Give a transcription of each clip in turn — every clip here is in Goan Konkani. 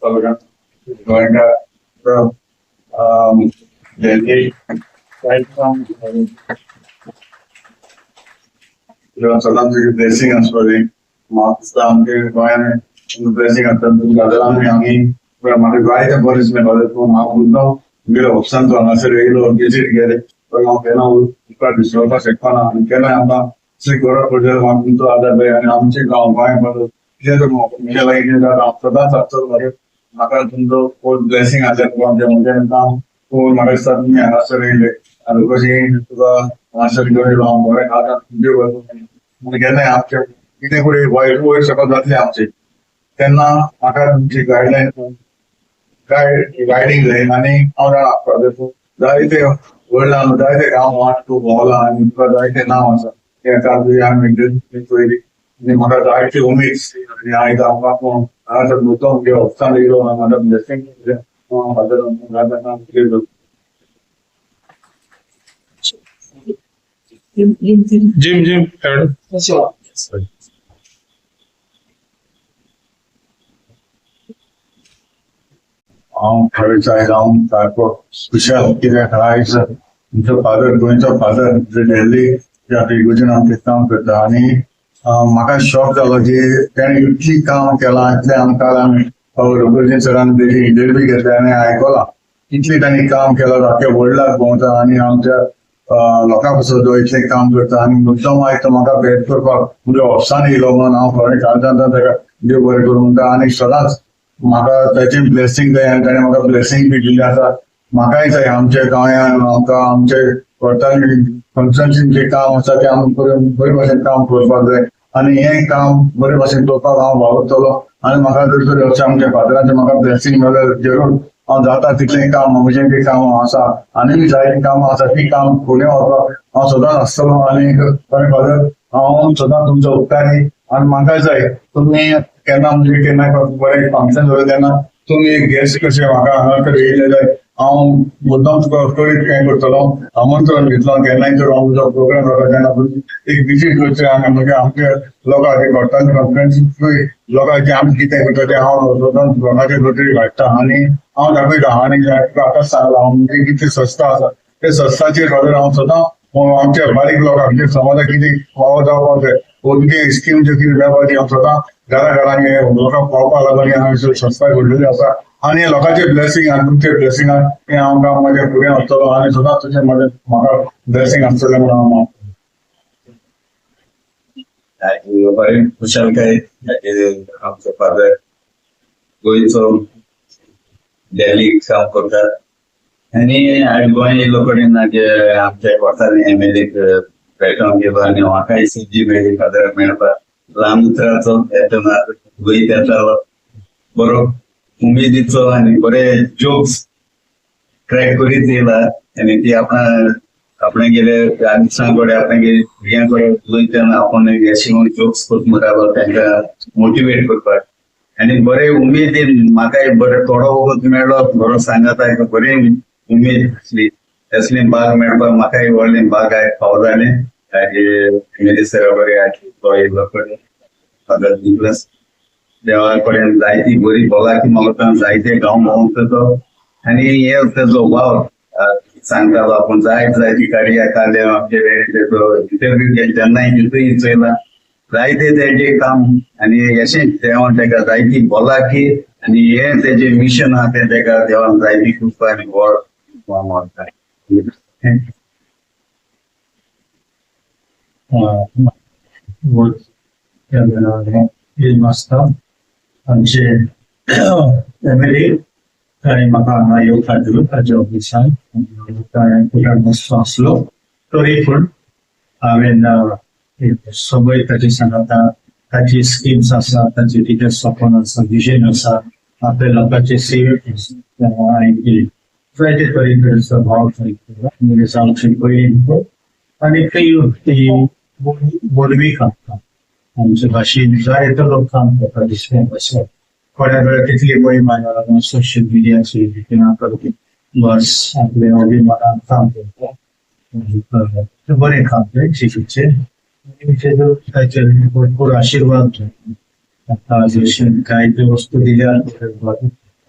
तालुक्यात गोंयकार दिल्ली सदांच तुजी ब्लेसिंग आसपाक म्हाका दिसता आमचे गोंयान ब्लेसिंग आसता तुमच्या आमी आमी म्हाका जायते बरें दिसलें फादर तूं हांव मुद्दम तुगेल्या ऑफिसान तूं हांगासर येयलो विजीट केलें तर हांव केन्ना उपकार विसरपाक शकना आनी केन्ना आमकां कसली गरज पडली म्हाका तुमचो आदार जाय आनी आमचे गांव गोंय कितें तर म्हज्या लागीं कितें जाता हांव सदांच आसतलो म्हाका म्हाका तुमचो फूल ब्लेसिंग आसलें आमच्या म्हज्या काम तूं म्हाका दिसता तुमी हांगासर येयले आनी कशी तुका हांगासर घेवन येयलो हांव बरें खाता तुमचे बरोबर केन्नाय आमचें कितें कडेन वायट वयर सकयल जातलें आमचें तेन्ना म्हाका तुमची गायडलायन गायडींग जाय आनी हांव जाणा फादर जायते व्हडला जायते गांव वाट तूं भोंवला आनी तुका जायते नांव आसा तें तुजी हांवें पयली आनी म्हाका जायती उमेद आनी आयज आमकां हांगासर मुद्दम तुगे ऑफिसान येयलो म्हाका blessing father. Jim, Jim, Aaron. हांव खरेंच आयज हांव सारको खुशाल कित्याक आयज तुमचो फादर गोंयचो फादर दिल्ली इगर्जेन आमचें काम करता आनी म्हाका शॉक जालो की तेणें इतली काम केलां इतलें आमकां आमी रघुजी सरान तेजी इंटरव्यू घेतली आनी आयकलां इतलें तांणी काम केलां आख्या वर्ल्डाक भोंवता आनी आमच्या लोकां पासत तो इतलें काम करता आनी मुद्दम आयज तो म्हाका भेट करपाक म्हज्या ऑफिसान येयलो म्हणून हांव खरें काळजांत ताका देव बरें करूं म्हणटा आनी सदांच म्हाका ताची ब्लेसिंग जाय आनी ताणें म्हाका ब्लेसिंग बी दिल्ली आसा. म्हाकाय जाय आमच्या गोंयान आमकां आमचे कोर्टांनी कॉन्स्टिट्युन्सीन जें काम आसा तें आमी बरे भाशेन काम करपाक जाय आनी हें काम बरे भाशेन करपाक हांव वावुरतलो आनी म्हाका जर तर अशें आमच्या फादरांचें म्हाका ब्लेसिंग मेळ्ळें जरूर हांव जाता तितलें काम म्हजें जें काम आसा आनी जायतीं कामां आसा तीं काम फुडें व्हरपाक हांव सदांच आसतलो आनी खरें फादर हांव सदांच तुमचो उपकारी आनी म्हाका जाय तुमी केन्ना म्हणजे केन्ना बरें फंक्शन जालें तेन्ना तुमी एक गेस्ट कशें म्हाका हांगा येयले जाय हांव मुद्दम तुका कळीत हें करतलो आमंत्रण दितलो केन्नाय तर हांव तुजो प्रोग्राम जाता तेन्ना एक विजीट करचें आनी मागीर आमच्या लोकांक घोटान कॉन्फरन्स लोकांचे आमी कितें करता तें हांव सदांच लोकांचे नदरेक हाडटा आनी हांव दाखयता आनी तुका आतांच सांगलां हांव म्हणजे कितें संस्था आसा ते संस्थाचेर फादर हांव सदां आमच्या बारीक लोकांक म्हणजे समाजाक कितें फावो जावपाक जाय वो कितें स्कीम ज्यो कितें मेळपाची हांव सदां घरा घरांनी लोकांक पावपाक लागून हांव संस्था घडलेली आसा आनी लोकांचे ब्लेसिंग आनी तुमचे ब्लेसिंगान हें हांव काम म्हजें फुडें व्हरतलो आनी सदांच तुजें म्हजें म्हाका ब्लेसिंग आसतलें म्हणून हांव मागता. बरें खुशालकाय आमचो फादर गोंयचो दिल्लीक काम करतात आनी गोंय येयलो कडेन आमच्या कोर्टान एम एल एक भेटोवंक गेलो आनी म्हाकाय संदी मेळ्ळी फादराक मेळपाक. ल्हान उतराचो येतना वयत येतालो बरो उमेदीचो आनी बरे जोक्स ट्रॅक करीत येयला आनी ती आपणा आपणागेले दिसां कडेन आपणागे भुरग्यां कडेन उलयतना आपूण अशें म्हणून जोक्स करता म्हणटालो तांकां मोटिवेट करपाक आनी बरे उमेदीन म्हाकाय बरें थोडो वगत मेळ्ळो बरो सांगाता बरी उमेद आसली. तसली बाग मेळपाक म्हाकाय व्हडलें बाग आयज फावो जालें. एम एल ए सरा बरें आयज तो येयलो कडेन फादर निकलस देवा कडेन जायती बरी भलायकी मागता जायते गांव भोंवता तो आनी हे तेजो वावर सांगतालो आपूण जायत जायती कार्या काडल्या आमचे तेजो इंटरव्यू केले तेन्नाय तितूय चोयला जायते तेजें काम आनी अशें देवान तेका जायती भलायकी आनी हें तेजें मिशन आहा तें तेका देवान जायती कृपा आनी व्हड मागता. आसता आमचे एम एल ए ताणें म्हाका हांगा येवकार दिलो ताच्या ऑफिसान ताणें मातसो आसलो तरी पूण हांवें एक समय ताचे सांगाता ताची स्किम्स आसा ताचे कितें सपन आसा विजन आसा आपल्या लोकांचे सेवे हांवें केली जायते तरेन भाव म्हणजे जावचे पयलीं आनी ती बोडवी काम आमचे भाशेन जायते लोक काम करता दिसलें भाशेन थोड्या वेळार तितली मोहीम लागून सोशल मिडियाचेर कितें बस आपले अभिमानान काम करता तें बरें काम तें शिकचे ताचेर भरपूर आशिर्वाद आतां जशें जायत्यो वस्तू दिल्या.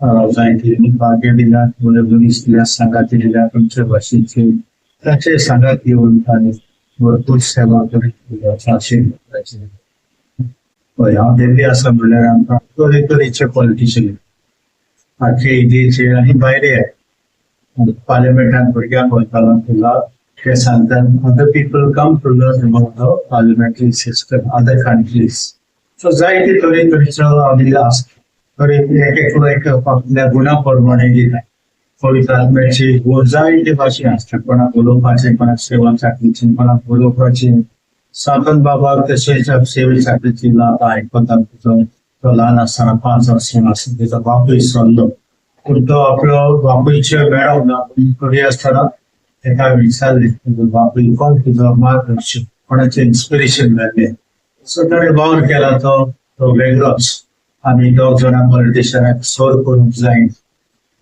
जायते भाग्य दिला, बरे मनीस दिल्या, सांगाती दिल्या तुमचे भाशेचे, ताचे सांगात घेवन ताणें भरपूर सेवा करीत अशें. हय, हांव दिल्ली आसा म्हणल्यार आमकां तरेतरेचे पॉलिटिशियन आख्खे इंडियेचे आनी भायले पार्लिमेंटान भुरग्यांक वतालो तुला ते सांगतात, other people come to learn about the parliamentary system, other countries. So जायते तरेतरेचो आमी आसता, तरी एक एकलो एक आपल्या गुणा प्रमाणे दिता. पवित्र गुण जायते भाशेन आसता, कोणाक उलोवपाचें, कोणाक सेवा चाकरीचें, कोणाक उलोवपाचें. सातन बाबाक तशेंच सेवे चाकरीची लाभ आयकता. तो ल्हान आसतना, 5 वर्सां आसतना तेजो बापूय सरलो, पूण तो आपलो बापूयचे मेळोंक ना. तरी आसतना तेका विचारलें, तुजो बापूय कोण, तुजो मार्गदर्शक कोणाचें, इन्स्पिरेशन मेळ्ळें. सो ताणें वावर केला तो तो वेगळोच. आमी दोग जाणां पॉलिटिशियनाक सर करूंक जाय,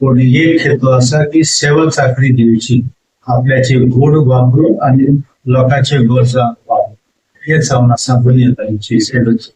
पूण एक हेतू आसा की सेवा चाकरी दिवची, आपल्याचे गुण वापरून आनी लोकांचे गरजा वापरून. हेच जावन आसा बुन्यादांची सेवेची.